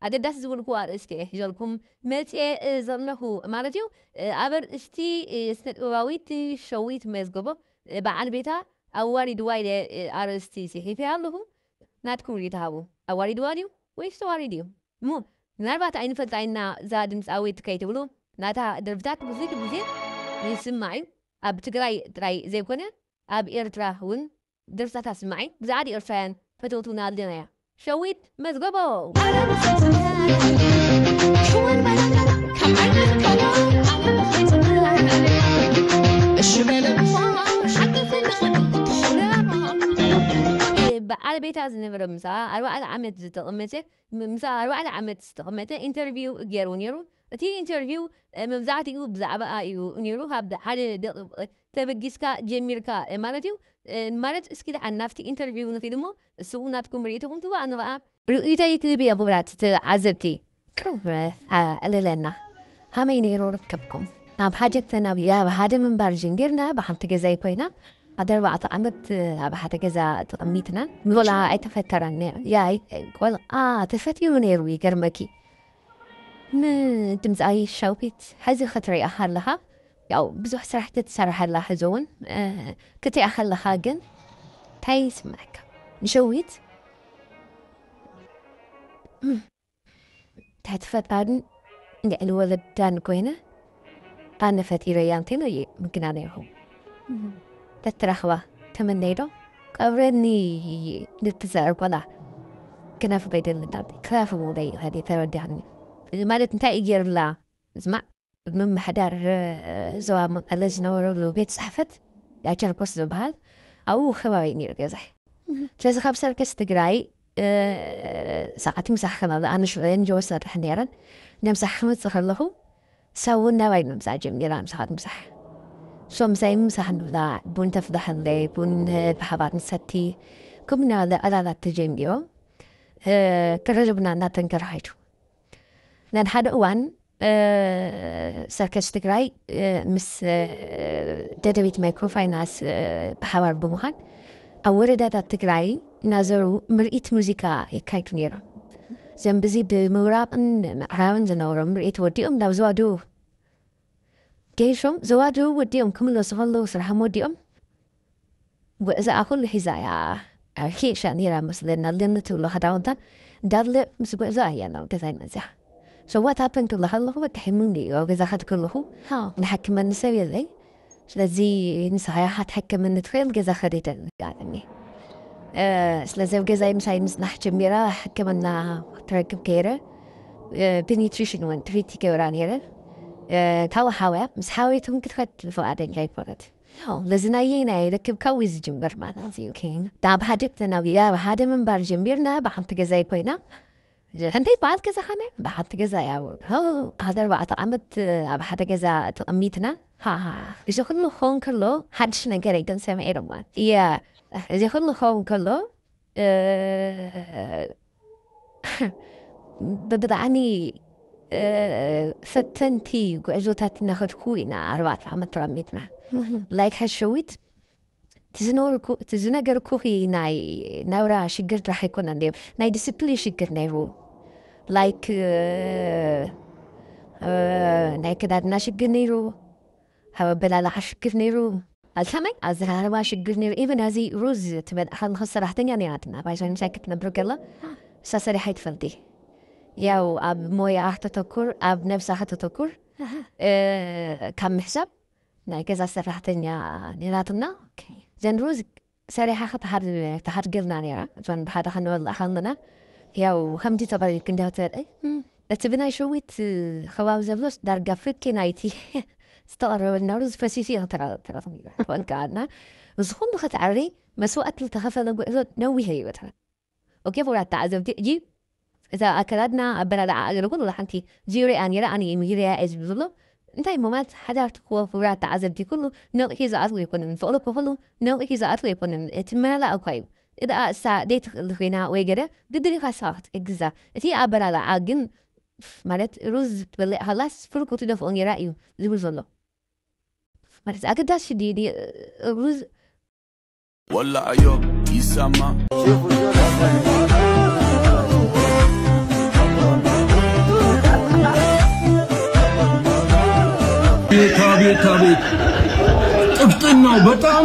ኣገዳሲ ዝብልኩ ኣርእስቲ እየ ሒዘልኩም መፅኤ እ፣ ዘለኹ ማለት እዩ። እ፣ ኣብ ኣርእስቲ እ፣ ስነ ጥበባዊት ሸዊት መዝገቦ እ፣ በዓል ቤታ ኣዋሪድዋ ኢለ እ፣ ኣርእስቲ ፅሒፈ ኣለኹ። ናትኩም ሪኢቶ ሃቡ። ኣዋሪድዋ ድዩ ወይስ ተዋሪዱ እዩ? እሞ ምናልባት ኣይንፈልጣ ኢና እዛ ድምፃዊት ከይትብሉ፣ ናታ ደርፍታት ብዙሕ ግዜ ይስማዕ እዩ። ኣብ ትግራይ ጥራይ ዘይኮነ ኣብ ኤርትራ እውን ደርፍታታ ስማዒ። ብዙሓት ኤርትራውያን ፈተውትና ኣለና እያ። ሸዊት መዝገቦ። በዓል ቤታ ዝነበረ ምሳ ኣርባዕተ ዓመት ዝተቐመጠ ም- ምሳ ኣርባዕተ ዓመት ዝተቐመጠ ኢንተርቪው ገይሩ ነይሩ። እቲ ኢንተርቪው እ፣ መብዛሕትኡ ብዛዕባኣ እዩ ነይሩ። ካብ ሓደ ደቂቕ ተበጊስካ ጀሚርካ እ፣ ማለት እዩ። እ፣ ማለት እስኪ ደሓን ናብቲ ኢንተርቪው ንኺድ እሞ እሱ ናትኩም ርእይቶኹም ትህቡ፣ ኣነ ኸዓ ርእይቶይ ክህብ እየ። ክቡራት ተዓዘብቲ፣ ቅርብ እ፣ ዕልለና ከመይ ነይሩ ርከብኩም? ናብ ሓጀተና ኣብ ሓደ ምንባር ጀሚርና ብሓንቲ ገዛይ ኮይና ሓደ ኣርባዕተ ዓመት ኣብ ሓደ ገዛ ተቐሚጥና። ንቆልዓ ኣይተፈተረን ነይሩ። ያይ ቆልዓ ተፈቲሩ ነይሩ። ይገርመኪ ንድምፃዊ ሸዊት ሕዚ ክትሪኣ ከለኻ ያው ብዙሕ ስራሕቲ ትሰርሐላ ሕዚ እውን እ፣ ክትሪኣ ከለኻ ግን እንታይ ይስምዐካ? ንሸዊት እም፣ ትሕቲ ፈጣርን ልዕሊ ወለዳን ኮይነ ኣነ ፈጢረያ እንተይለ እየ ምግና ነይርኹ። ተትረኽባ ተመነይ ዶ? ቀብረኒ ንትዘር ቆላ ክነፍ በይደልና ክላፍ ሙደይ ኸዲ ተረዳኒ። ማለት እንታይ እዩ ገይሩላ? ስማዕ፣ ምምሕዳር እ፣ ዞባ መቐለ ዝነበረሉ ቤት ጽሕፈት ዳቸርኮስ ዝበሃል ኣብኡ ከባቢ ነይሩ ገዛይ። ስለዚ ካብ ሰርከስ ትግራይ እ፣ ሰዓት ምሳሕ ከማለ ኣነ ሽዑ ኤንጆ ሰርሕ ነይረን። ነምሳሕ ክመጽእ ከለኹ ሳውን ናባይ ምምጻእ ጀሚራ ምሳኻት ምሳሕ። ሶ ምሳይ ምሳሕ ንብላ፣ ቡን ተፍልሐለይ፣ ቡን ብሓባር ንሰቲ። ከምኡ እናበለ ዕላላት ተጀሚሮም እ፣ ቅርርብና እናተንከርሃይቱ ነን ሓደ እዋን እ፣ ሰርከስ ትግራይ እ፣ ምስ እ፣ ደደቢት ማይክሮፋይናንስ እ፣ ብሓባር ብምዃን ኣብ ወረዳታት ትግራይ እናዘሩ ምርኢት ሙዚቃ የካይዱ ነይሮም። እዞም ብዚ ብምውራቕን ምዕራብን ዝነበሮም ምርኢት ወዲኦም ናብ ዘዋድው ገይሾም፣ ዘዋድው ወዲኦም ክምለሱ ከለዉ ስራሖም ወዲኦም ጉዕዞኣ ኩሉ ሒዛ እያ። ኬሻ ነይራ መስለና ለሚ ትብሎ ክዳውንታ እንዳለ ምስ ጉዕዞኣ እያ ናብ ገዛይ መፅያ። So what happened ትብሎ ከለኹ በቃ ሕሙም እዩ ኣብ ገዛ ከድ ከለኹ ንሓክመኒ ሰብ የለይ። ስለዚ ንስኻ ኢኻ ክትሕክመኒ ትኽእል ገዛ ከደ ተጋጥኒ። ስለዚ ኣብ ገዛይ ምሳይ ምፅናሕ ጀሚራ ሕክምና ክትረክብ ከይረ ብኒትሪሽን እውን ትሪት ይገብራ ነይረ። ካብኡ ሓውያ ምስ ሓወይት እውን ክትኸድ ፍቓደኛ ኣይኮነት። ስለዚ ናየይ ናይ ርክብ ካብኡ እዩ ዝጅምር ማለት እዩ። ናብ ሓደ ተናቢያ ኣብ ሓደ ምንባር ጀሚርና ብሓንቲ ገዛይ ኮይና እንተ ይበሃል ገዛ ኸነ ብሓንቲ ገዛ እያ። ሓደ ኣርባዕተ ዓመት ኣብ ሓደ ገዛ ተቐሚጥና። እዚ ኩሉ ክኸውን ከሎ ሓድሽ ነገር ኣይደን ሰሚዐ ድማ እያ። እዚ ኩሉ ክኸውን ከሎ ብጣዕሚ ፈተንቲ ጉዕዞታት እናኸድኩ ኢና ኣርባዕተ ዓመት ተቐሚጥና። ላይክ ሐሸዊት እቲ ዝነበርኩ እቲ ዝነገርኩኺ ናይ ናብራ ሽግር ጥራሕ ኣይኮነን ድዩ? ናይ ዲስፕሊን ሽግር ነይሩ። ላይክ ናይ ክዳድና ሽግር ነይሩ። ኣብ ኣበላልዓ ሽግር ነይሩ። ኣልከመይ ኣዘራርባ ሽግር ነይሩ። ኢቨን ኣዚ ሩዝ ትበልዓ ከለኻ ሰራሕተኛ ነይራትና። ባይዞን ምሳይ ክትነብር ከላ እሳ ሰሪሓ ኣይትፈልጢ። ያው ኣብ ሞያ ከተተኩር ኣብ ነብሳ ከተተኩር ካብ ምሕሳብ ናይ ገዛ ሰራሕተኛ ነይራትና። ዘን ሩዝ ሰሪሓ ክትሓድገልና ነይራ። እዞን ብሓደ ክንበልዕ ከለና ያው ከምዚ ተቐሪብክ እንዲያ ትበልዒ። እቲ ብናይ ሸዊት ከባቢ ዘሎስ ዳርጋ ፍርቂ ናይቲ ዝተቐረበልና ሩዝ ፈሲሱ እዩ ተረኽቡ። ኮንካ እና እዚ ኩሉ ክትዓሪ መስዋእቲ ዝተኸፈለ ጉዕዞ ነዊሕ እዩ። ኦኬ፣ ክቡራት ተዓዘብቲ፣ ሕጂ እዛ ኣከዳድና፣ ኣበላልዓ፣ ገለ ኩሉ ሓንቲ ዚርያ ነይራ፣ ኣነ እየ ምይርያ እየ ዝብል ዘሎ። እንታይ እሞ ማለት ሓዳር ትክዎ፣ ክቡራት ተዓዘብቲ፣ ኩሉ ነቕሒ ዝኣትዎ ኣይኮነን። ፍቕሪ እኮ ኩሉ ነቕሒ ዝኣትዎ ኣይኮነን። እቲ መላእ እኳ እዩ። እዳ እሳ ደይትኽእል ኮይና ወይ ገለ ግድን ኢኻ እሳ ክትሕግዛ። እቲ ኣበላልዓ ግን ማለት ሩዝ ክትበልዕ ከላስ ፍርቁ ትደፍኦ ነይራ እዩ ዝብል ዘሎ። ማለት ኣገዳሲ ድዩ ሩዝ ወላ ኣዮ ይሰማ። ቤት አቤት አቤት ጥፍጥናው በጣም